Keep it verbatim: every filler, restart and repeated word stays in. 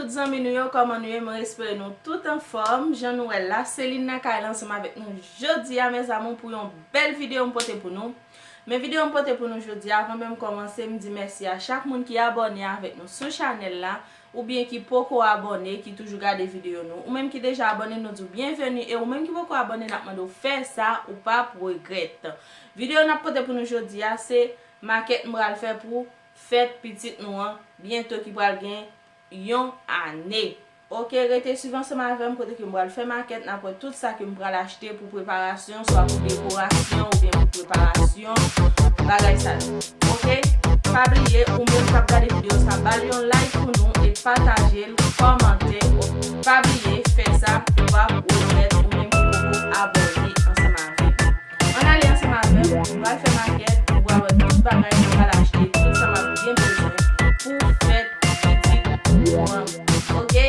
Zanmi nou yo, kòman nou ye? Mwen espere nou tout anfòm. Jan nou wè la, Celine nan kay la ansanm avèk nou jodi a, mes amours, pou yon bèl videyo m pote pou nou. Men videyo m pote pou nou jodi a, avan menm kòmanse, m di mèsi a chak moun ki abòne avèk nou sou chanèl la, oubyen ki poko abòne, ki toujou gade videyo nou. Ou menm ki deja abòne, nou di w byenveni, e ou menm ki poko abòne, n ap mande w fè sa, ou p ap regrèt. Videyo n ap pote pou nou jodi a, se makèt m pral fè pou fèt pitit nou an, byento ki pral gen yon ane. Oke, rete swiv ansanm avè m kote ke m pral fè makèt, n ap wè tout sa ke m pral achte pou preparasyon, swa pou dekorasyon oubyen pou preparasyon bagay sa yo. Oke, pa bliye, ou menm k ap gade videyo sa, ba l yon like pou nou e pataje l, kòmante. Pa bliye fè sa, ou p ap regrèt, ou menm ki poko abòne ansanm avè m. Ann ale ansanm avè m, nou pral fè makèt, nou pral wè tout bagay nou pral achte, tout sa m ap byen bezwen pou fèt pitit nou an. Oke?